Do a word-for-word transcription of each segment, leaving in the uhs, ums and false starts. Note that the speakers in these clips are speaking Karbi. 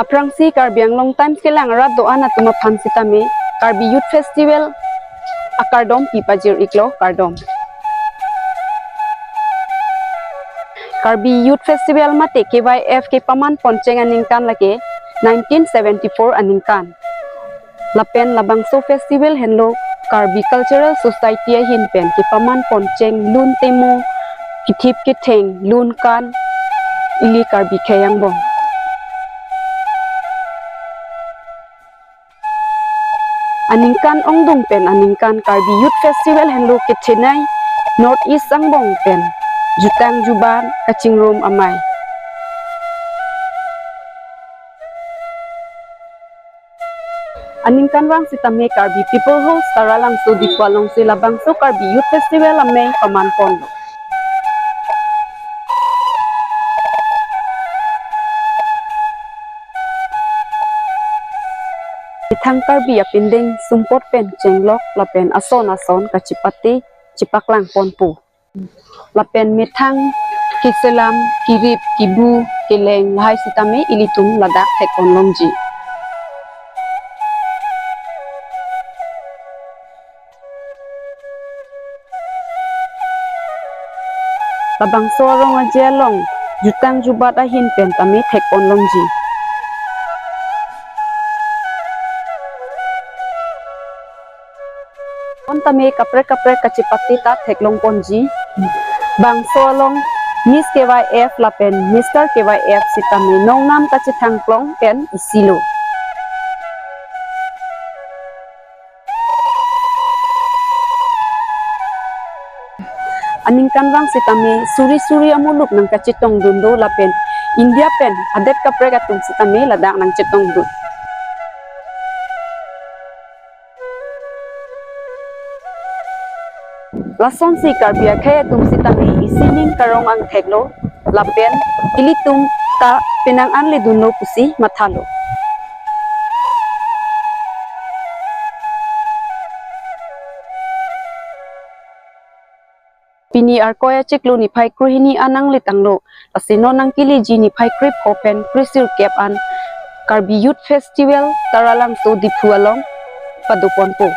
Aphrangsi Karbi Anglong Times kelang arat do-an atum aphan sitame Karbi Youth Festival akardom pi pajir iklo, kardom. Karbi Youth Festival mate K Y F kepaman poncheng aningkan lake nineteen seventy-four aningkan. Lapen labangso festival henlo Karbi Cultural Society ahin pen kepaman poncheng lun temo, kethip ketheng, lun kan, ili Karbi khei angbong. Aningkan ongdung pen aningkan Karbi Youth Festival henlo kechenai North East angbong pen jutang jubat kachingrum amei. Aningkanvang sitame Karbi People House Taralangso Diphu alongsi labangso Karbi Youth Festival amei paman ponlo. Methang Karbi apindeng sumpot pen chenglok lapen ason ason kachipate chipaklang ponpo. Lapen methang keselam, kerip, kebu, keleng lahai sitame ilitum ladak thek-on longji. Labangso arong aje along jutang jubat ahin pen tame thek-on longji. Pon tame kaprek kaprek kachipate ta theklong ponji. Bangso along Miss K Y F lapen Mister K Y F sitame nongnam kachethangklong pen isilo. Aningkanvang sitame suri suri amuluk nangkachetongdun do lapen India pen adet kaprek atum sitame ladak nangchetongdun. Lasonsi Karbi akhei atum sitame isining karong angthek lo lapen ilitum ta penang an ledunlo pusi mathalo. Pini Arkoi achiklo niphai krehini an nangle tanglo. Lasi non nangkeleji niphai krepho pen kresirkep an Karbi Youth Festival Taralangso Diphu along padoponpo.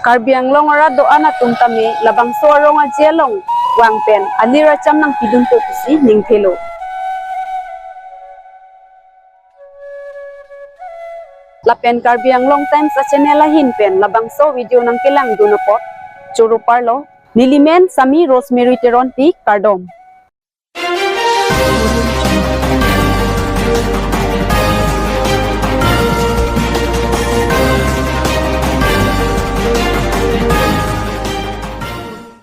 Karbi Anglong arat do-an atum tame labangso arong aje along vang pen alir acham nangpidunpo pusi ningthelo. Lapen Karbi Anglong Times a channel ahin pen labangso video nangkelangdun apot choro parlo. Nelimen Sami Rosemary Teronpi, kardom.